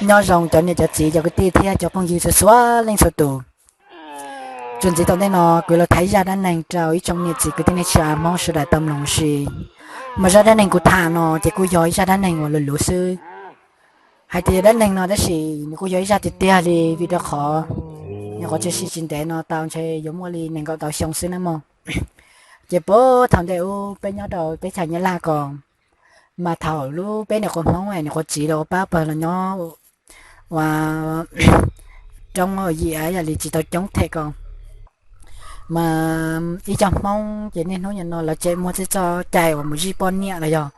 Nyob zoo cov niam cov txiv cov kwv tij thiab cov phooj ywg txhua txhua leej txhua tus. Txuas ntxiv tom ntej no kuv los tham ib zaj dab neeg rau ib tsoom niam txiv kwv tij neej tsa Hmoob sawv daws tau mloog sis. Mas zaj dab neeg kuv tham no ces kuj yog ib zaj dab neeg uas luv luv xwb. Hais tias yog dab neeg no tab sis nws kuj yog ib zaj tiag tiag li vim rau qhov, nyuam qhuav tshwm sim tsis ntev no tau ntshe yuav muaj li nees nkaum tau xyoo xwb na mog. Ces puag thaum ntej ub peb nyob rau teb chaws Nyab Laj ko, mas thaum lub peb nyuam qhuav Hmoob nyuam qhuav txiv los ua pab pawg los nyob ua roob yim yam li tsis tau coob them ko, mas ib co Hmoob ces niaj hnub nim no lawv tseem muaj tej txoj cai uas mus zij poj niam los yog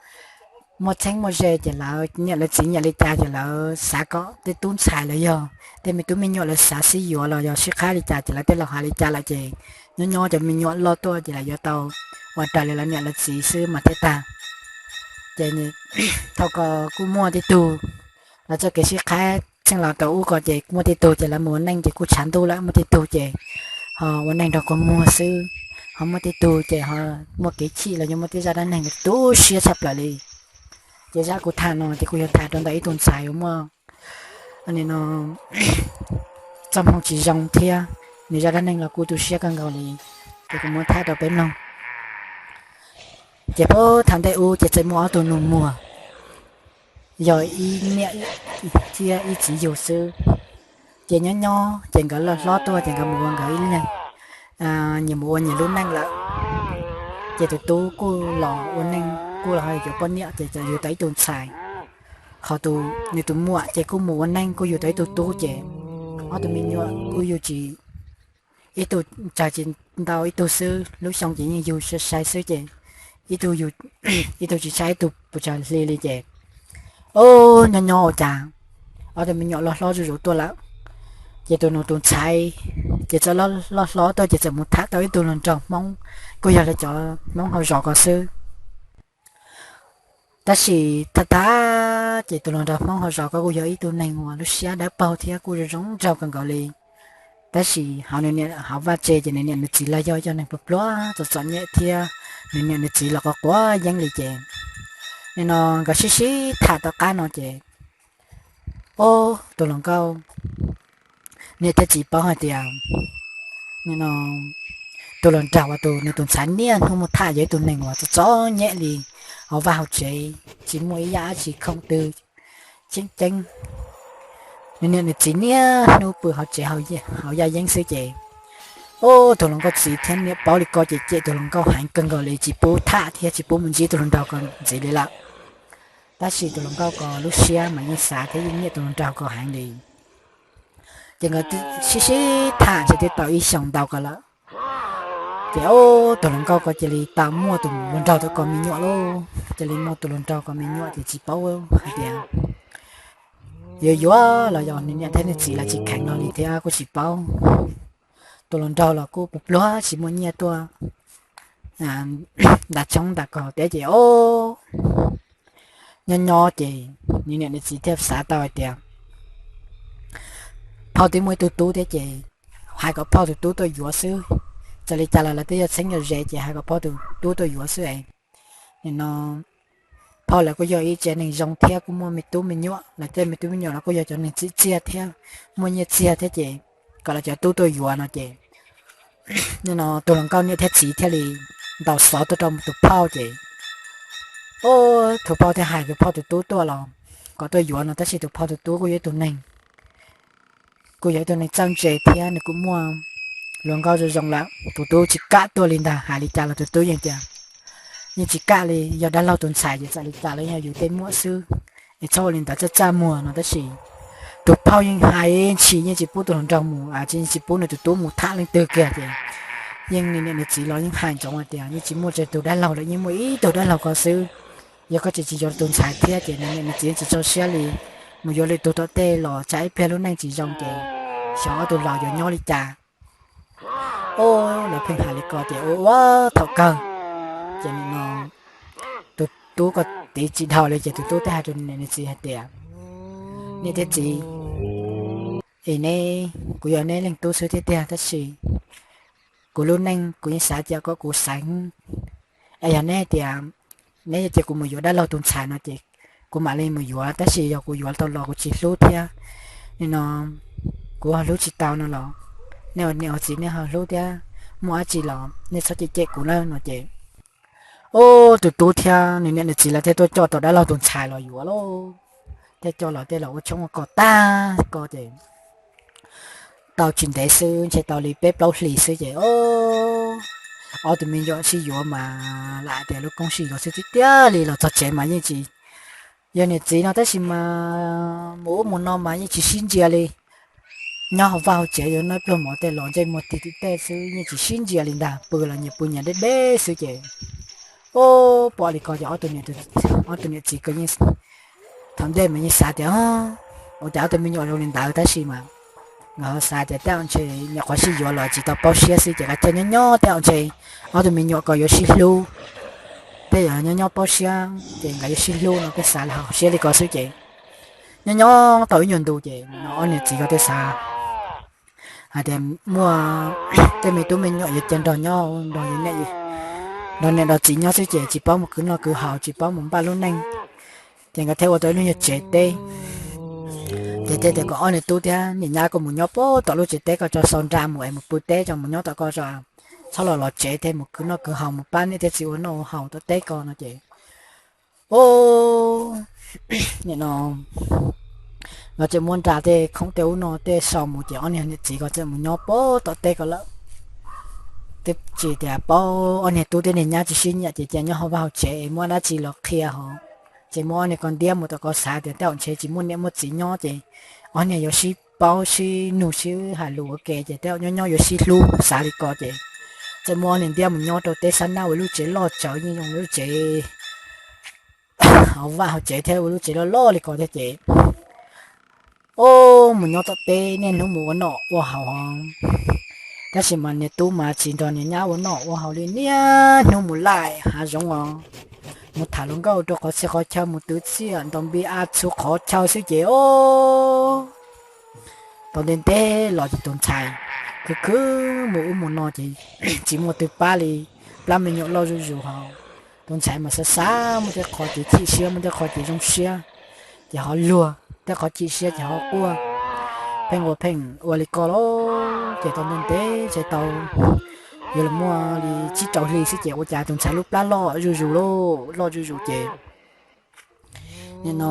muaj txheeb muaj ze ces lawv niam lawv txiv nyiam li cas ces lawv xav kom tej tub ntxhais los yog tej me tub me nyuam lawv xav sib yuav los yog sib qhaib li cas ces lawv tej laus hais li cas lawm ces nyob nyob cov me nyuam loj tuaj ces lawv yuav tau ua raws li lawv niam lawv txiv xwb mas thiaj tag. Ces thaum ko kuj muaj tej tug, lawv txoj kev sib qhaib txheej laus tau ub ko ces muaj tej tug ces lawv mus ua neej ces kuj tshav ntuj lawm, muaj tej tug ces ho ua neej nrog kua muag xwb, ho muaj tej tug ces ho muaj kev chim los yog muaj tej zaj dab neeg tu siab tshaj plaws li. Ces zaj kuv tham no ces kuj yog tham rau ntawm ib tug ntxhais uas muaj no txoj hmoo tsis zoo thiab, nws zaj dab neeg los kuj tu siab kawg nkaus li, ces kuv muab tham rau peb mloog. Ces puag thaum ntej ub ces txawm muaj ob tug nus muag, yog ib niam thiab ib txiv yug xwb. Ces nyob nyob ces nkawd loj hlob tuaj ces nkawd mus ua nkawd ib leeg, nyias mus ua nyias lub neej lawm. Ces tus tub kuj los ua neej kuj los yuav poj niam ces txawm yug tau ib tug ntxhais. Qhov tus, nws tus muam ces kuj mus ua neej kuj yug tau ib tug tub ces ob tug me nyuam kuj yug tsis, ib tug tsawg tsis ntau ib tug xwb, lub xyoo ces yeej yug sai sai xwb ces ib tug, ib tug tsis tshaj ib tug puas tsawg hli li ces, o, nyob nyob ua cas ob tug me nyuam loj hlob zuj zus tuaj lawm. Ces tus nus tus ntxhais ces txawm loj hlob tuaj ces txawm mus tham tau ib tug hluas nraug Hmoob, kuj yog lawv cov Hmoob hauv zos ko xwb. Tab sis tham tham ces tus hluas nraug Hmoob hauv zos ko kuj yog ib tug neeg uas lub siab dawb paug thiab kuj zoo zoo nraug kawg nkaus li. Tab sis hauv nws niam hauv vaj tse ces nws niam nws txiv los yog cov neeg pluag pluag txom txom nyem thiab nws niam nws txiv los quav quav yeeb li ces, nim no nkawd sib sib tham tom qab no ces, o, tus hluas nkauj niam thiab txiv paub hais tias, nim no tus hluas nraug uas tus nws tus ntxhais niaj hnub mus tham yog ib tug neeg uas txom txom nyem li, hauv vaj hauv tsev tsis muaj ib yam dab tsi khoom twg tseem ceeb. Nws niam nws txiv niaj hnub pw hauv tsev hauv yaj yeeb xwb ces, o, tus hluas nkauj txiv thiab niam paub li ko ces cem tus hluas nkauj heev kawg nkaus li, tsis pub tham thiab tsis pub mus ntsib tus hluas nraug ko ntxiv li lawm. Tab sis tus hluas nkauj ko lub siab mas yeej xav thiab yeej nyiam tus hluas nraug ko heev li. Ces nkawd sib sib tham ntshe twb tau ib xyoos ntau ko lawm. Ces o, tus hluas nkauj ko cia li tau muaj tus hluas nraug tau ko me nyuam lauj, cia li muaj tus hluas nraug ko me nyuam ces tsis paub hais tias yuav yuav los yog nws niam thiab nws txiv lawv tsis kheev no li thiab kuj tsis paub. Tus hluas nraug los kuj pluag pluag tsis muaj nyiaj tuaj ntas tshoob ntas kos thiab ces o, nyob nyob ces nws niam nws txiv thiaj xav tau hais tias phauj twb muaj ib tug tub thiab ces hais kom phauj tus tub tuaj yuav xwb. Txawm li cas los lawv twb yog txheeb yog ze ces hais kom phauj tus tub tuaj yuav xwb es, nim no phauj lawv kuj yog ib tsev neeg zoo thiab kuj muaj me tub me nyuam, lawv tej me tub me nyuam los kuj yog cov neeg txim txiaj thiab muaj nyiaj txiag thiab ces kom lawv cov tub tuaj yuav no ces, nim no tus hluas nkauj niam thiab txiv thiaj li ntaus xov tuaj rau tus phauj ces, o, tus phauj thiaj hais tus phauj tus tub tuaj los kom tuaj yuav no tab sis tus phauj tus tub kuj yog ib tug neeg kuj yog ib tug neeg txawj ntse thiab nws kuj muaj hluas nkauj zoo zoo lawm, tus tub tsis kam tuaj li ntag, hais li cas los tus tub yeej tias yeej tsis kam li, yog dab laug tus ntxhais ces txawm li cas los yog yus tej muam xwb, es txhob ua li ntawd txaj txaj muag no tab sis tus phauj yeej hais ntshis yeej tsis pub tus hluas nraug mus, tsis, tsis pub nws tus tub mus tham leej twg kiag ces yeej nws niam nws txiv los yeej hais ntsoov hais tias yeej tsis muaj tsawg tus dab laug lawm, yeej muaj ib tug dab laug ko xwb. Yog koj tsis, tsis yuav tus ntxhais thiab ces nws niam nws txiv yeej tsis tso siab li, mus yuav lwm tus tom tej los tsam ib pliag lub neej tsis zoo ces xyov ob tug laus yuav nyob li cas. O, lawv pheej hais li ko ces ua ua thaum kawg ces nim no tus tub ko tiv tsis dhau li ces tus tub thiaj hais rau nws niam nws txiv hais tias, niam thiab txiv, es neb, kuv yog neb leej tub xwb thiab tiag tab sis kuv lub neej kuv yeej xav tias kom kuv xaiv, es yog neb hais tias neb yuav cia kuv mus yuav dab laug tus ntxhais no ces kuv mam li mus yuav, tab sis yog kuv yuav tau los kuv tsis hlub thiab, nim no kuv ho hlub tsis tau no los nej ua niam ua txiv nej ho hlub thiab, muaj dab tsi los nej txhob cem cem kuv na no ces, ub, tus tub thiab nws niam nws txiv lawv thiaj tuaj coj tau dab laug tus ntxhais los yuav lauj. Thiaj coj los tej los ua tshoob ua kos tag ko ces tau tsis ntev xwb, ntshe tau li peb plaub hlis xwb ces ob tug me nyuam sib yuav mas lam hais tias lub koob sib yuav xwb tiag tiag li. Los txog tsev mas yeej tsis, yog niam txiv no tab sis mas mus ub mus no mas yeej tsis sib ntsia li. Nyob hauv vaj hauv tsev yuav noj pluag mov tej los ntsej muag tig tim tej xwb, yeej tsis sib ntsia li ntag, pw los nyias pw nyias deb deb xwb ces, ub, pom li ko ces ob tug niam txiv ko yeej, thaum ntej mas yeej xav tias ua cas ob tug me nyuam zoo li ntawd tab sis mas nkawd ho xav tias tej zaum ntshe nyuam qhuav sib yuav los tsis tau paub siab xwb ces kav cia nyob nyob tej zaum ntshe ob tug me nyuam ko yuav sib hlub, tej zaum nyob nyob paub siab ces nkawd yuav sib hlub no peb xav li hauv siab li ko xwb ces nyob nyob tau ib nyuag ntu ces ob niam txiv ko thiaj xav hais tias muaj tej me tub me nyuam yuav cia nrog nyob, nrog nrog niam nrog txiv nyob xwb ces tsis paub mus khwv noj khwv haus, tsis paub mus npaj lub neej, ces nkawd thiaj ua tau ib lub nyuag tsev teb. Ces thiaj tias kom ob niag tub thiab niam nyab ko mus nyob puag tom lub tsev teb ko tso, xaus nra mus es mus pw teb tso, mus nyob tom ko tso, txhob los los tsev thiab, mus khwv noj khwv haus, mus pab niam thiab txiv ua noj ua haus tom teb ko no ces, ub, nim no nkawd tseem muab nra tej khoom tej ub no tej xaus mus ces ob niag niam txiv ko txawm mus nyob puag tom teb ko lawm. Twb tsis tias paub, ob niag tub thiab niag nyab tsis sib nyiam ces cia nyob hauv vaj hauv tsev es muaj dab tsi los qhia hos, ces muab ob niag ko ntiab mus tom ko xav tias tej zaum ntshe tsis muaj niam muaj txiv nyob ces ob niag yuav sib paub sib nug sib hais lus ua ke ces tej zaum nyob nyob yuav sib hlub, xav li ko ces txawm muab ob niag ntiab mus nyob rau teb sab nab ua lub tsev loj tsawv yeej zoo lub tsev hauv vaj hauv tsev thiab ua lub tsev loj loj li ko thiab ces, ub, mus nyob tom teb niaj hnub mus ua noj ua haus hos, tab sis mas niag tub mas tsis nrog niag nyab ua noj ua haus li, niaj hnub mus laij hav zoov os, mus tham hluas nkauj rau qhov txhia qhov chaw, mus twv txiaj ntaus npis a txhua qhov chaw xwb ces, ub, tau ntev ntev los ces tus ntxhais khwv khwv mus ub mus no ces tsis muaj twg pab li, plab me nyuam loj zuj zus hos, tus ntxhais mas xav xav muaj tej qho ces chim siab, muaj tej qho ces zoo siab, ces ho luag, tej qhov chim siab ces ho quaj, pheej ua pheej ua li ko los ces tau ntev ntev ces tau yuav los muaj li tsib rau hli xwb ces ua cas tus ntxhais lub plab loj zuj zus lauj, loj zuj zus ces nim no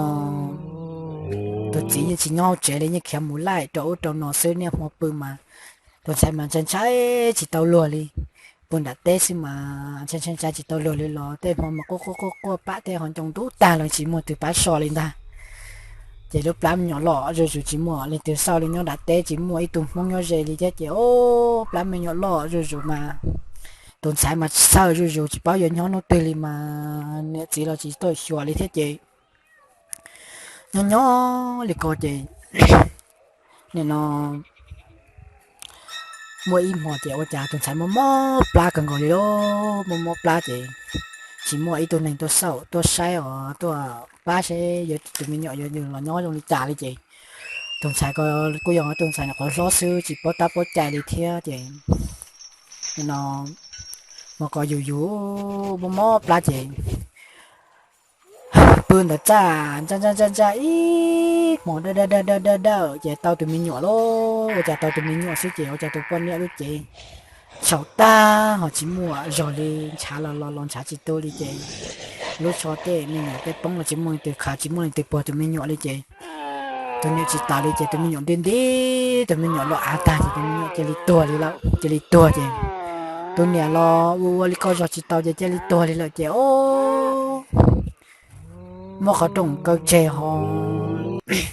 tus txiv yeej tsis nyob hauv tsev li, yeej khiav mus laij rau ub rau no xwb, niaj hmo pw mas tus ntxhais mas ntshai ntshai tsis tau luag li, pw nram teb xwb mas ntshai ntshai ntshai tsis tau luag li los tej hmo mas quaj quaj quaj quaj pab tej ho ncoo ntub tag los tsis muaj twg pab so li ntag. Ces lub plab me nyuam loj zuj zus tsis muaj leej twg xauj li, nyob nram teb tsis muaj ib tug Hmoob nyob ze li thiab ces, ub, plab me nyuam loj zuj zus mas tus ntxhais mas txhawj zuj zus tsis paub yuav nyob hnub twg li mas niam txiv los tsis tuaj xyuas li thiab ces nyob nyob li ko ces nim no muaj ib hmo ces ua cas tus ntxhais mob mob plab kawg nkaus li lauj, mob mob plab ces tsis muaj ib tug neeg tuaj xauj tuaj saib os tuaj pab seb yuav tus me nyuam yuav los nyob zoo li cas li ces tus ntxhais ko kuj yog tus ntxhais nyuam qhuav hlob xwb tsis paub tab paub cai li thiab ces no hmo ko yus yus mob mob plab ces pw ntawd txaj ntsaj ntsaj ntsaj ntsaj ib hmos dawb dawb dawb dawb dawb ces tau tus me nyuam lauj, ua cas tau tus me nyuam xwb ces ua cas tus poj niam lub cev tsaus tag ho tsis muaj zog li, ntshav los los los ntshav tsis tu li ces lub tsho tej me nyuam tej poob los tsis muaj leej twg khaws, tsis muaj leej twg puag tus me nyuam li ces tus niam tsis tas li ces tus me nyuam nti nti, tus me nyuam los av tag ces tus me nyuam cia li tuag li lawm, cia li tuag ces tus niam los ua ua li ko zog tsis tau ces cia li tuag li lawm ces o muab qhov rooj kaw tseg ho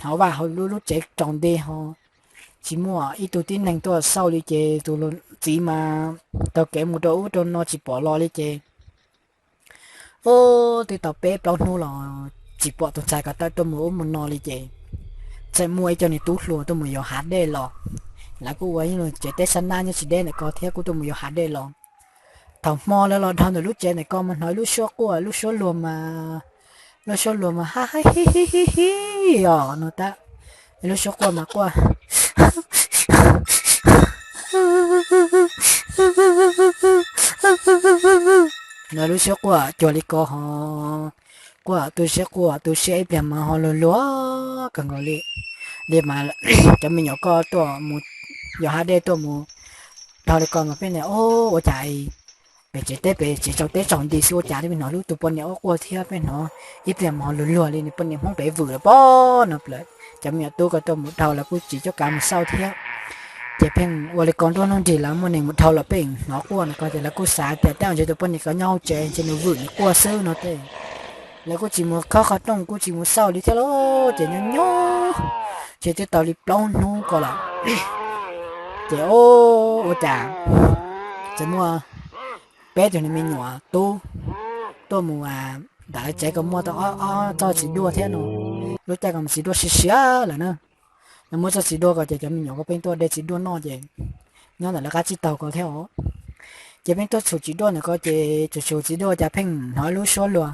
hauv vaj hauv lub lub tsev tsaus nti ho tsis muaj ib tug tib neeg tuaj xauj li ces tus txiv mas taug kev mus rau ub rau no tsis pom los li ces o twb tau peb plaub hnub los tsis pom tus ntxhais ko tawm tuaj mus ub mus no li ces txawm muaj ib co niag tub hluas tuaj mus yos hav dej los. Lawv kuj ua ib lub tsev teb sab nab nyob tsis deb ntawm ko thiab kuj tuaj mus yos hav dej los. Thaum hmo lawv los dhau ntawm lub tsev ntawm ko mas hnov ib lub suab quaj, lub suab luag mas, lub suab luag mas ha ha hi hi hi hi os no tab, lub suab quaj mas quaj no lub suab quaj cuag li ko ho quaj tu siab quaj tu siab ib pliag mas ho luag luag kawg nkaus li. Li mas cov me nyuam ko tuaj mus yos hav dej tuaj mus dhau li ko mas peb nim ua cas pem tsev teb pem tsev tsaus teb tsaus nti xwb ua cas peb hnov lub tus poj niam quaj quaj thiab peb hnov ib pliag mas ho luag luag li nws poj niam Hmoob pem vwm lawm pob no plaws. Cov me nyuam tub ko tuaj mus dhau lawv kuj tsis coj kav mus xauj thiab. Ces pheej ua li ko nruab hnub nrig lawv muaj neeg mus dhau los pheej hnov quaj no ko ces lawv kuj xav tias tej zaum ntshe tus poj niam ko nyob hauv tsev ntshe nws vwm nws quaj xwb no ces lawv kuj tsis mus khob qhov rooj kuj tsis mus xauj li thiab lauj. Ces nyob nyob ces twb tau li plaub hnub ko lawm. Ces ua cas txawm muaj peb tug me nyuam tub tuaj mus ntawm lawv tsev ko muaj tau ob txoj txiv duaj thiab no. Lub caij ko mas txiv duaj siav siav lawm na. Lawv muab txoj txiv duaj ko ces cov me nyuam ko pheej tuaj de txiv duaj noj ces nyob ntawm lawv qab tsib taug ko thiab os. Ces pheej tuaj txhum txiv duaj ntawm ko ces txhum txhum txiv duaj cas pheej hnov ib lub suab luag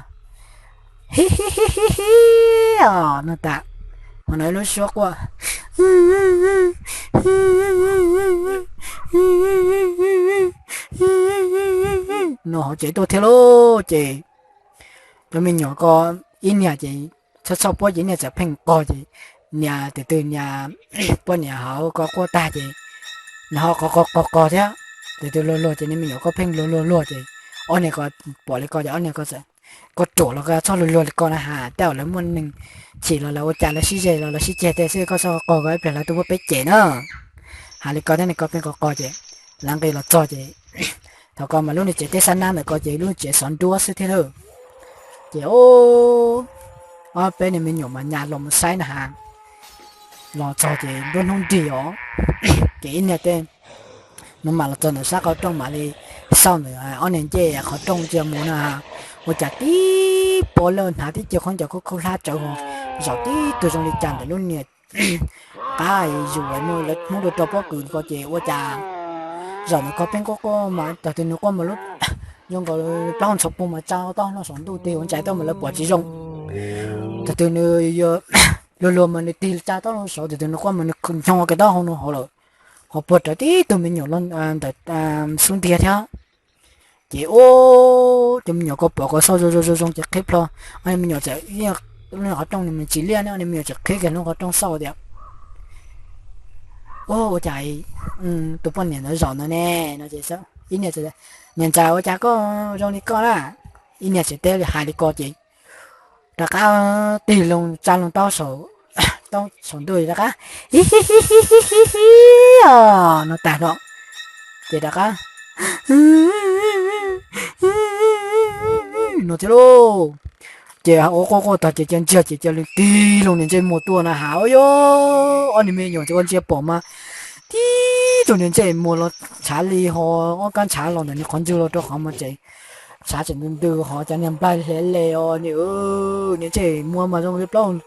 hi hi hi hi hi os no tas, ho hnov ib lub suab quaj no hauv tsev tuaj thiab lauj. Ces cov me nyuam ko ib niag ces txhob txhob puab ces ib niag txawm pheej qog ces nias tus twg nias poj niam hauv ko quaj tag ces nws ho qog qog qog qog thiab. Tus twg luag luag ces niag me nyuam ko pheej luag luag luag ces ob niag ko pom li ko ces ob niag ko txawm, koj ruam los koj txhob luag luag li ko na has, tej zaum lawv muaj neeg chim los lawv ua cas lawv sib ze los lawv sib ceg tej xwb, koj txhob qog ko ib pliag lawv tuaj muab peb cem na. Hais li ko thiab niag ko pheej qog qog ces lawv nqis los txog ces thaum ko mas lub niag tsev teb xab nab ntawm ko ces lub tsev xov nruab xwb thiab lawm. Ces ob peb niag me nyuam mas nyas los mus saib na has, los txog ces nruab hnub nrig os, ces ib niag tej no mam los txog ntawm sab qhov rooj mam li xauj ntawm ob niag ncej qhov rooj ntsia mus na, ua cas tib pob lawj hnav tib co khaub ncaws khaub khaub hlab tsawv ho zaum tib tug zoo li cas ntawm lub niag qab yus lawv Hmoob rau rau pob kws ko ces ua cas zaum ntawm ko pheej quaj quaj mas thaum twg nws quaj mas lub zoo nkaus plaub hau ntxhov pug mas tsa taub hau saum ntuj tig ua ntsais tuaj mas lawv pom tsis zoo. Thaum twg nws luag luag mas nws tig tsa taub hau saud, thaum twg nws quaj mas nws nyo kiag taub hau no hauv lawm, ho puag rawv tib tug me nyuam ntawm xub ntiag thiab. Ces ua cov me nyuam ko pom ko xauj zoo zoo zoo zoo ces qhib plho ob niag me nyuam txawm, lub qhov rooj nws tsis liaj ne, ob niag me nyuam txawm qhib kiag lub qhov rooj xauj tias, ua cas tus poj niam ntawd zaum ntawd ne no ces ib niag, niam ntxawm ua cas koj zoo li koj na, ib niag tseem teb hais li ko ces rov qab tig loo tsa loo taub saum ntuj rov qab hi hi hi hi hi hi os no tas no, ces rov qab no thiab lauj. Ces ua quaj quaj tag ces cia ntsiag ces cia li tig loo niag ntsej muag tuaj na has, ua yog ob niag me nyuam ces ua ntsia pom mas tib tug niag ntsej muag los ntshav li ho ob kab ntshav los ntawm niag qhov ntswg los rau qhov mas ces ntshav tseem ntws ntws ho cas niag nplaig hle le os, niag ntsej muag mas zoo li plaub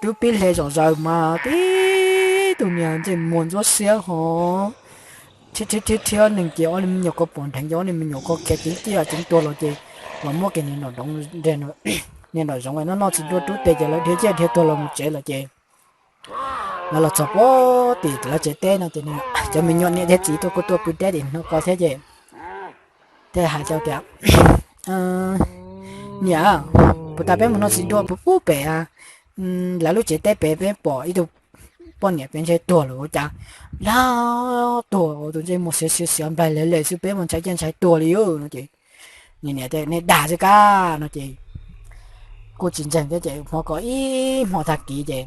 tub pib hle zom zaws mas tib tug niag ntsej muag ntsuab xiab ho thiab thiab thiab neeg ces ob niag me nyuam ko pom nrheev ces ob niag me nyuam ko khiav ceev ciaj ceev tuag los ces los muab kiag niag nraum zoov no noj txiv duaj rub tes ces lawv dhia ciaj dhia tuag los mus tsev lawm ces lawv los txog puag tim lawv tsev teb no ces cov me nyuam niam thiab txiv tuaj kuj tuaj pw deb tim no ko thiab ces thiaj hais rau tias, niam, puas tas peb mus noj txiv duaj puag pem lawv lub tsev teb pem peb pom ib tug poj niam peb ntshai tuag lawm ua cas lag tuag ua tus ntsej muag xiav xiav xiav nplaig le le xwb peb mas ntshai ciaj ntshai tuag li no ces niam tias nej dag xwb kab no ces kuj tsis ntseeg thiab ces hmo ko ib hmo tag kis ces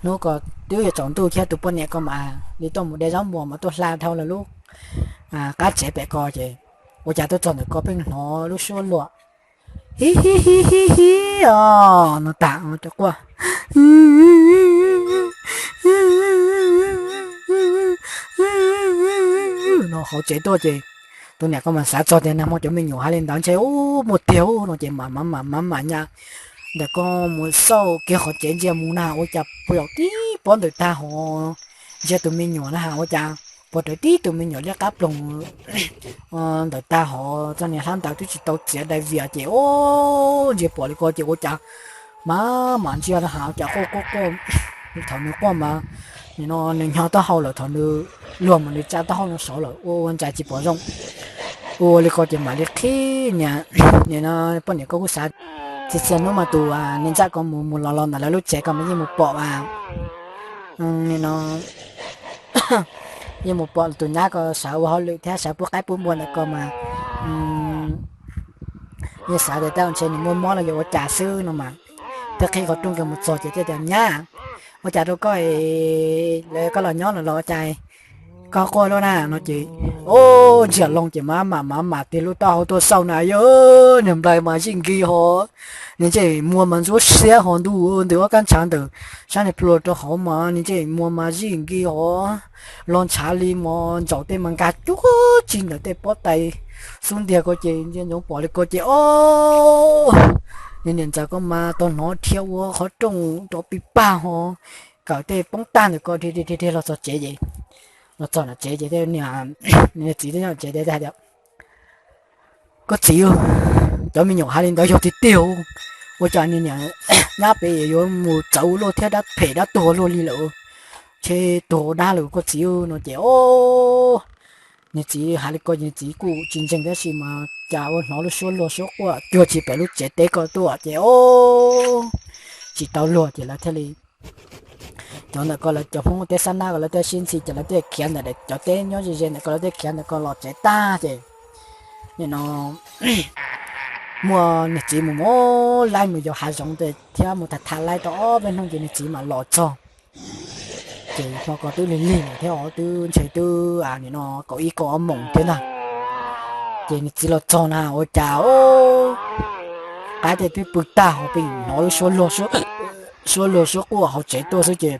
hnub ko twb yuav tsaus ntuj thiab tus poj niam ko mas li tuaj mus de zaub mos mas tuaj hla dhau lawv lub qab tsev pem ko ces ua cas tuaj txog ntawm ko pheej hnov lub suab luag hi hi hi hi hi os no tas quaj no hauv tsev tuaj ces tus niam ko mas xav txog tias nag hmo cov me nyuam hais li ntawd ntshe ub muaj tiag ub no ces mam mam mam mam mam nyas ntawm ko mus xauj kiag qhov tsev ntsia mus na ua cas puag tib pob ntawm tag hov ntsia tus me nyuam na has ua cas puag rawv tib tus me nyuam liab qab ploog ntawm tag hov txoj niag hlab ntawd twb tsis tau txiav dai vias ces ub ntsia pom li ko ces ua cas mam mam ntsia na has ua cas quaj quaj quaj thaum nws quaj mas nim no nws nyo taub hau lawm thaum nws luag mas nws tsa taub hau no saud lawm ua ua ntsais tsis pom zoo. Ua li ko ces mam li qhib niam, nim no poj niam ko kuj xav Txhia txhia hnub mas tus niag ntxawm ko mus mus los los ntawm lawv lub tsev ko mas yeej mus pom, no yeej mus pom tus nyab ko sawv ua hauj lwm thiab sawv pub qaib pub npua ntawm ko mas yeej xav tias tej zaum ntshe nws muaj mob los yog ua cas xwb no mas. Thiaj qhib qhov rooj kiag mus txog ces thiaj tias, Nyab, ua cas rau koj es koj los nyob no los ua cas koj quaj luaj na? No ces, o, ntsia loo ces maj mam maj mam tig lub taub hau tuaj xauj na, yog niag nplai mas zij nkig hos, niag ntsej muag mas ntsuab siab hos, ntuj ntws ob kab ntshav ntawm sab niag plhu rau hauv mas niag ntsej muag mas zij nkig hos, los ntshav li mos ntsaum tej mas nkag cuag tsi ntawm tej pob tais xub ntiag ko ces ntsia ntsoov pom li ko ces, o, niag niam ntxawm ko mas tau hnov dhia ua qhov rooj rov pig pag hos, kawm tej poob tag ntawm ko dhia dhia dhia los txog tsev ces, los txog nram tsev ces niag txiv thiaj nyob tsev tias, Koj txiv, cov me nyuam hais li ntawd yog tiag tiag, ua cas niag niam nyab pem yuav mus txawv ua luaj thiab dab phem dab tuag luaj li lawm, ntshe tuag ua dab lawm koj txiv no ces, o, niag txiv hais li ko ces niag txiv kuj tsis ntseeg tab sis mas cas ua hnov lub suab luag suab quaj cuag tsis pem lub tsev teb ko tuaj ces, o, tsis tau luag ces lawv thiaj li, cov ntawm ko lawv cov Hmoob teb Xab Nab ko lawv thiaj sib ntxhi ces lawv thiaj khiav ntawm cov teb nyob ze ze ntawm ko lawv thiaj khiav ntawm ko los tsev tag ces, nim no muaj niag txiv mus mus laib mus yos hav zoov thiab mus tham tham laib tau ob peb hnub ces niag txiv mam los txog. Ces hmo ko twb lig lig lawm thiab os, twb ntshe twb nim no kaum ib kaum ob moos thiab ntag. Ces niag txiv los txog na ua cas, o, qaib tej twb pw tag hos pheej hnov lub suab luag, suab luag suab quaj hauv tsev tuaj xwb ces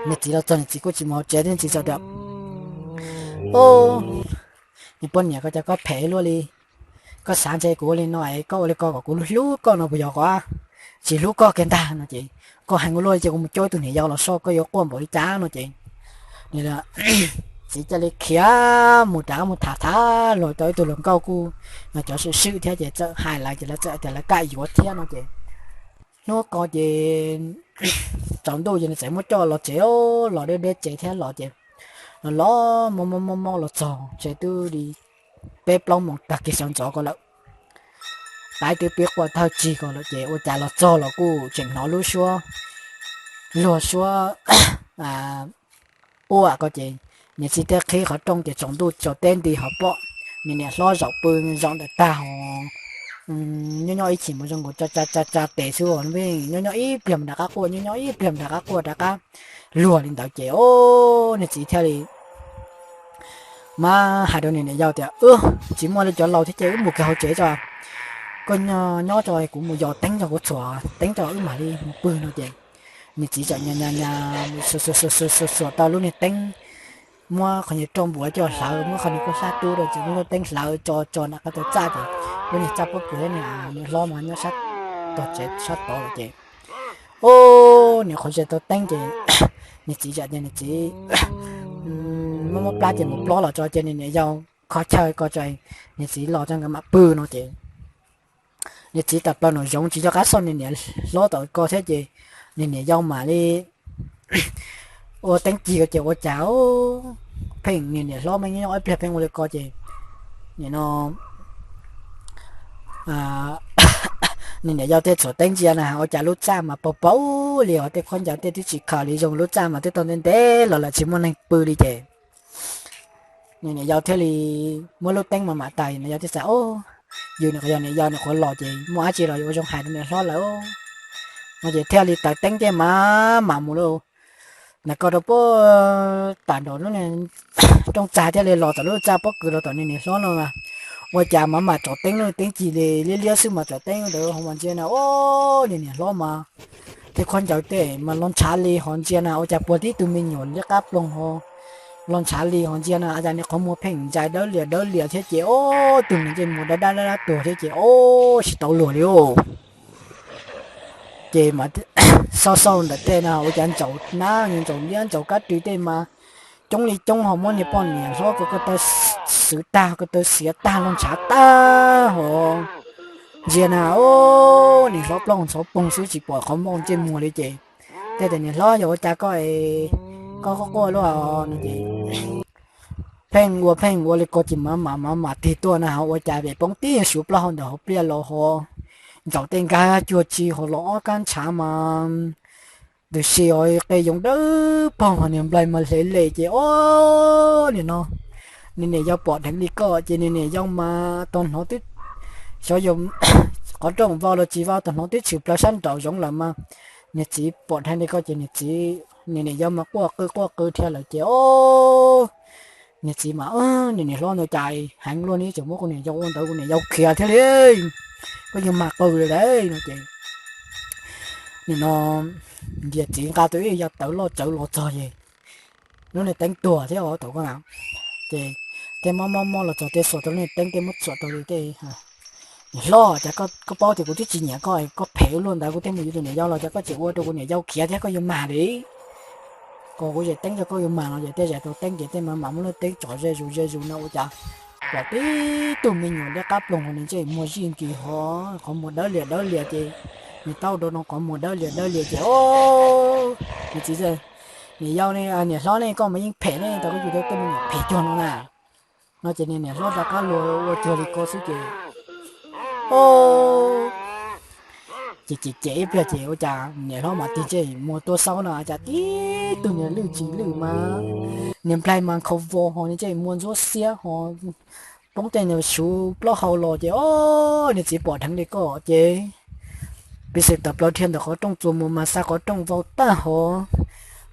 niag txiv los txog niag txiv kuj tsis mus hauv tsev thiab, niag txiv txawm tias, O, niag poj niam ko cas koj phem luaj li, koj xav ntshe kuv ua li no es koj ua li ko kom kuv hlub koj no puas yog? Koj tsis hlub koj kiag ntag no ces, Koj heev ua luaj li ces kuv mus coj ib tug niam yau los soj koj yuav quaj npaum li cas no ces, niag txiv cia li khiav mus rov qab mus tham tham luag tau ib tug hluas nkauj kuj yog cov swm swm thiab ces txawm hais lawv ces lawv txawm tias lawv kam yuav thiab no ces, hnub ko ces tsaus ntuj ces nws txawm muab coj los tsev, los deb deb tsev thiab los ces, los los mob mob mob mob los txog tsev twb li peb plaub moos tag kis sawv ntxov ko lawm. Qaib twb pib quaj thawj tsig ko lawm ces ua cas los txog los kuj tseem hnov lub suab luag suab quaj ko ces, niag txiv thiaj qhib qhov rooj ces tsaus ntuj tsaus teb nti ho pom niag niam hlob zaum pw zaum ntawm tag hos, nyob nyob ib chim mus zoo nkaus tsa tsa tsa tes xwb, nyob nyob ib pliag mus rov qab quaj, nyob nyob ib pliag mus rov qab quaj rov qab luag li ntawd ces, o, niag txiv thiaj li mas hais rau niag niam yau tias, Wb tsis muaj li cov laus thiab ces wb mus kiag hauv tsev tso, koj nyob tso kuv mus yos teeb tso, kuv txhuam teeb tso wb mam li mus pw no ces, niag txiv txawm nyas nyas nyas xuas xuas xuas xuas xuas tau lub niag teeb, muab qhov niag roj npuav coj hlawv, muab qhov niag kua hlab rub rau ces muab lub teeb hlawv tso tso nram qab tau txaj ces, lub niag txaj pob kws thiab niag niam hlob mas nyob sab tog tsev sab tod lawm ces, o, niag qhuav ze tau teeb ces niag txiv txawm tias niag txiv muab muab plab ces mus plob los tso ces niag niam yau kho chaw ko tso, niag txiv los tso nkawd mam pw no ces, niag txiv tawm plaws nraum zoov tsis nco qab xauj niag niam hlob tom ko thiab ces, niag niam yau mam li ua teeb cig ko ces ua cas pheej niag niam hlob mas nyob nyob ib pliag pheej ua li ko ces, nim no niag niam yau thiaj txhuam teeb ntsia na ua cas lub txaj mas paug paug li os, tej khaub ncaws tej twb tsis khaws li zoo, lub txaj mas twb tau ntev ntev los lawm tsis muaj neeg pw li ces, niag niam yau thiaj li muab lub teeb mas mam tas, niam yau thiaj xav, O, yus nim qhov yog niam yau nim qhuav los ces muaj dab tsi los yuav ua zoo hais rau niam hlob lawm no ces thiaj li taws teeb thiaj mam mam mus lawm. Ntawm ko rau puag tam nraum lub rooj txag thiaj li los tom lub txaj pob kws los tom niag niam hlob no mas, ua cas mas mam tsom teeb lub teeb cig li liab liab xwb mas tsom teeb ntawd ho mas ntsia na, o, niag niam hlob mas tej khaub ncaws tej mas los ntshav li ho ntsia na ua cas puag tib tug me nyuam liab qab ploog ho los ntshav li ho ntsia na, ua cas niag qhov muag pheej ntsais dawb lias dawb lias thiab ces, o, tus niag ntsej muag dawb dawb dawb tuag thiab ces, o, tsis tau luag li os. Ces mas xauj xauj ntawm tej no ua cas ntsaum nab ntsaum liab ntsaum kab rwg tej mas coob li coob ho muab niag poj niam hlob ko ko taw xwv tag ko taw xiav tag los ntshav tag ho ntsia na, o, niag hlob plaub ntxhov poog xwb tsis pom qhov muag ntsej muag li ces, thiaj tias, Niam hlob, yog ua cas koj es koj quaj quaj luaj no ces, pheej ua pheej ua li ko ces mam mam mam mam tig tuaj na ho ua cas pem poob tib suv plaub hau ntawm hauv pliaj los ho ntsaum tej nkag cuag tsi hos los ob kab ntshav mas ntws si os, qe yoov dawb paug hos niag nplaig mas hle le ces ob nim no niag niam yau pom dheev li ko ces niag niam yau mas tau hnov twb xyov yog qhov rooj vau los tsis vau, tau hnov twb tshwm plaws sab nraum zoov lawm mas niag txiv pom dheev li ko ces niag txiv, niag niam yau mas quaj qw quaj qw dhia lawm ces ob niag txiv mas, niag niam hlob ntawd cas heev luaj ne, tseem muab kuv niam yau ua ntawd, kuv niam yau khiav thiab li, koj yuav mag qw li lauj no ces nim no niag txiv nqa tus ib yam tawv loj tsawv los txog ces lub niag teeb tuag thiab os thaum ko na. Ces tej mob mob mob los txog tej xuas rau lub niag teeb tej muab txuam rau li tej, niam hlob, cas koj paub tias kuv twb tsis nyiam koj, koj phem ua luaj ntawd, kuv twb mus yuav tus niam yau los cas koj tseem ua rau kuv niam yau khiav thiab, koj yuav mag li. Kom kuv zem teeb rau koj yuav mag no ces tej zem rau teeb ces tej mas mam muab lub teeb tsom ze zus ze zus no ua cas pom tib tug me nyuam liab qab ploog hos nws ntsej muag zij nkis hos qhov muag dawb lias dawb lias ces nws taub rau no qhov muag dawb lias dawb lias ces ob niag txiv, niam yau ne, niam hlob ne, koj mas yeej phem ne, tau koj yug tau tej me nyuam phem cuag no na. No ces niag niam hlob rov qab luag ua cuag li ko xwb ces ob ces cem cem ib pliag ces ua cas niam hlob mam tig ntsej muag tuaj xauj no cas tib tug niag lwj tsis lwj mas niag nplaig mas nkhaus vos hos nws ntsej muag ntxuab xiab hos poob tej niag suv plaub hau los ces ob niag txiv pom dheev li ko ces piv xwm tawm plaws dhia ntawm qhov rooj txuas mus mas xa qhov rooj vau tag hos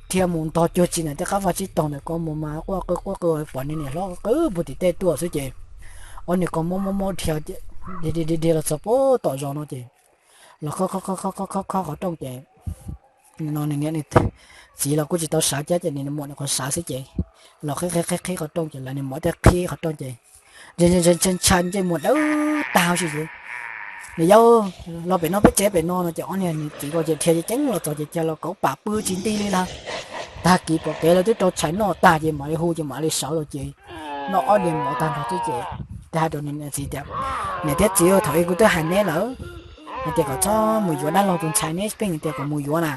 dhia mus ntog cuag tsi ntawm tej qab vaj tsib taug ntawm ko mus mas quaj qw quaj qw pom niag niam hlob qw puag tim tej tuaj xwb ces ob niag ko mob mob mob dhia dhia dhia los txog puag tom zos no ces los khob khob khob khob khob khob qhov rooj ces no niag niam txiv los kuj tsis tau sawv cab ces niag muam nws qhuav sawv xwb ces los qhib qhib qhib qhib qhov rooj ces lawv niag muam thiaj qhib qhov rooj ces ntshai ntshai ntshai ntsej muag dawb tag huv si ces niam yau los pem no peb tsev pem no no ces ob niag niam txiv ko ces dhia ceev los txog ces cia los kauv pam pw tsis nti li lawm. Tag kis pom kev lawv twb rau tshais noj tag ces mam li hu ces mam li sawv los ces noj ob diav mov tag nrho xwb ces thiaj hais rau niam txiv tias, niam thiab txiv, thaum ub kuv twb hais neb lawm hais tias kom txhob mus yuav dab laug tus ntxhais, neb pheej tias kom mus yuav na,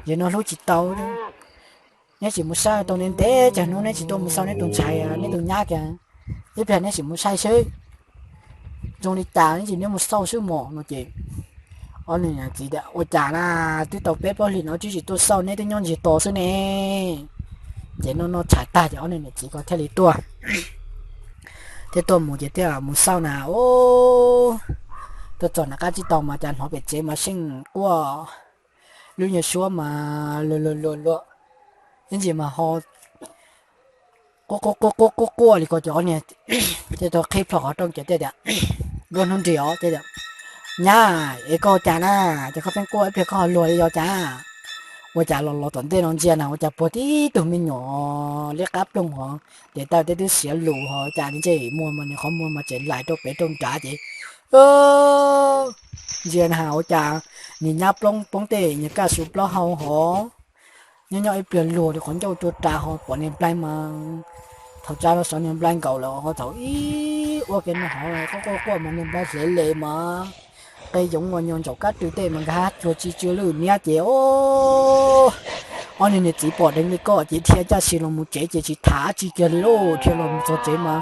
yog no hlub tsis tau. Neb tsis mus saib tau ntev ntev tsawg hnub neb tsis tuaj mus xauj neb tus ntxhais neb tus nyab kiag, ib pliag neb tsis mus saib xwb, zoo li cas neb tsis neb mus xauj xwb mog no ces ob niag niam txiv tias ua cas na, twb tau peb plaub hlis no twb tsis tuaj xauj neb twb nyob ntsiag to xwb ne. Ces noj noj tshais tag ces ob niag niam txiv ko thiaj li tuaj, thiaj tuaj mus ces thiaj mus xauj na, tuaj txog nram qab tsib taug mas cas hnov pem tsev mas seej quaj, lub nyuag suab mas luag luag luag luag, ib ntsis mas ho quaj quaj quaj quaj quaj li ko ces ob niag thiaj tau qhib plho qhov rooj ces thiaj tias, nruab hnub nrig os thiaj tias, nyab es koj ua cas na, ces koj pheej quaj ib pliag koj ho luag li yog cas? Ua cas los los tom ntej no ntsia na ua cas puag tib tug me nyuam liab qab ploog hos tes taw tej twb xiav lus hos cas ntsej muag mas nws qhov muag mas tseem laim rau pem rau nrad ces ntsia na ua cas nws nyab ploog poob tej nyuag kaj su plaub hau hos nyob nyob ib pliag luag li qhov ncauj cua ras hos pom niag nplaig mas thaum tsa no xyov niag nplaig nkaum lawm ho thaum ib ua ke no hov quaj quaj quaj mas niag nplaig hle le mas qe yoov uas nyuag ntsaum kab rwg tej mas nkag cuag tsis tsw lwj niab ces ob niag niam txiv pom dheev li ko ces dhia caj si los mus tsev ces tsis tham dab tsi kiag li lauj, dhia los mus txog tsev mas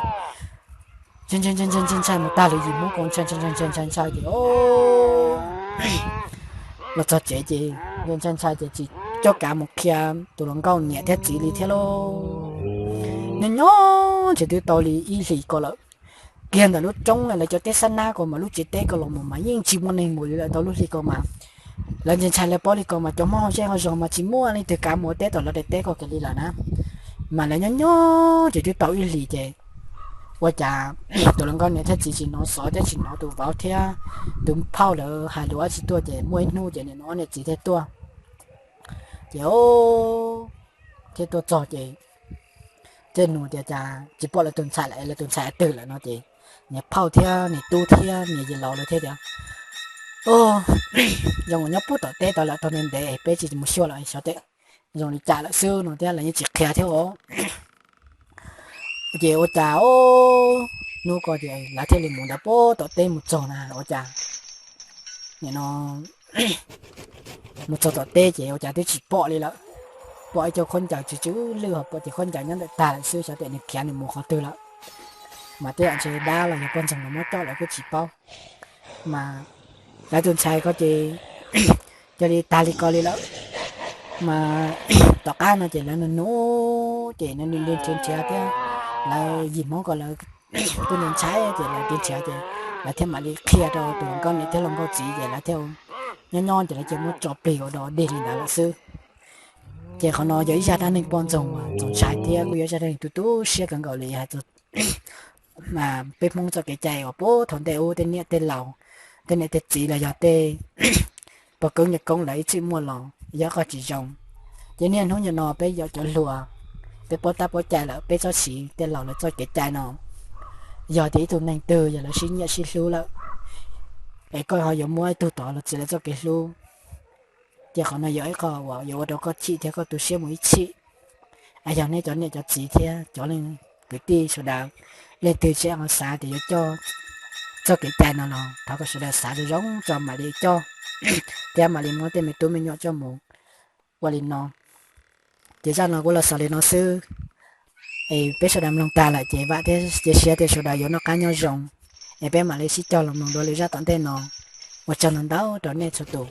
ntshai ntshai mus tag li yim hnub ko ntshai ntshai ntshai ntshai ntshai ces los txog tsev ces ntshai ntshai ces tsis coj kav mus qhia tus hluas nkauj niam thiab txiv li thiab lauj. Nyob nyob tseem twb tau li ib hlis ko lawm, kiag ntawm lub roob lawv cov teb xab nab ko mas lub tsev teb ko los mus mas yeej tsis muaj neeg mus li lawm tau lub hli ko mas lawv ntshai ntshai lawv paub li ko mas cov Hmoob hauv zej hauv zos mas tsis muaj leej twg kav mus ua teb tom lawv daim teb ko kiag li lawm na. Mas lawv nyob nyob tseem twb tau ib hlis ces ua cas tus hluas nkauj niam thiab txiv tsis hnov xov thiab tsis hnov tus vauv thiab tus phauj lawv hais lus dab tsi tuaj ces muaj ib hnub ces nim no ob niam txiv thiaj tuaj ces thiaj tuaj txog ces thiaj nug tias cas tsis pom lawv tus ntxhais lawm, lawv tus ntxhais twg lawm no ces niag phauj thiab niag tub thiab niag yawg laus lawv thiaj tias, zoo nyob puag tom teb tod lawm tau ntev ntev peb tsis mus xyuas lawm xyov tej zoo li cas lawm xwb no thiab lawv yeej tsis qhia thiab os. Ces ua cas hnub ko ces lawv thiaj li mus ntawd puag tom teb mus txog na ua cas nim no mus txog tom teb ces ua cas twb tsis pom li lawm. Pom ib co khaub ncaws tsw tsw lwj ho pom ces khaub ncaws nyob ntawm tag lawm xwb xyov tias nws khiav nws mus qhov twg lawm. Mas tej yam ntshe dab los yog poj ntxoog los muab coj lawm kuj tsis paub. Mas Lawv tus ntxhais ko ces cia li tag li ko li lawm. Mas tom qab no ces lawv nug nug ces nws nrhiav nrhiav thiab, lawv yim Hmoob ko lawv kuj ntshai ntshai ces lawv nrhiav nrhiav ces lawv thiaj mam li qhia rau tus hluas nkauj niam thiab hluas nkauj txiv ces lawv thiaj nyob nyob ces lawv cia muab tso plig ua dog dig li ntawd lawm xwb. Ces qhov no yog ib zaj dab neeg poj ntxoog uas txaus ntshai thiab kuj yog ib zaj dab neeg tu tu siab kawg nkaus li hais txog peb Hmoob txoj kev cai uas puag thaum ntej ub tej niam tej laus, tej niam tej txiv los yog tej pog koob yawm koob lawv ib txwm muaj los yog qhov tsis zoo. Ces niaj hnub nim no peb yog cov hluas, peb paub tab paub cai lawm peb txhob siv tej laus lawv txoj kev cai no. Yog tias ib tug neeg twg yog lawv sib nyiam sib hlub lawm, es koj ho yuav muab ib tug tod los txiav lawv txoj kev hlub, ces qhov no yog ib qho uas yuav ua rau koj chim thiab koj tu siab mus ib chim. Yog nej cov niam cov txiv thiab cov leej kwv tij sawv daws, leej twg tseem xav tias yuav coj txoj kev cai no los thov kom sawv daws xav zoo zoo tso mam li coj, thiab mam li muab tej me tub me nyuam coj mus ua li no. Ces zaj no kuv los xaus li no xwb. Es peb sawv daws mloog tag lawm ces vam thiab cia siab tias sawv daws yuav noj qab nyob zoo. Es peb mam li sib cog los mloog dua lwm zaj tom ntej no. Ua tsaug ntau ntau rau nej txhua tus.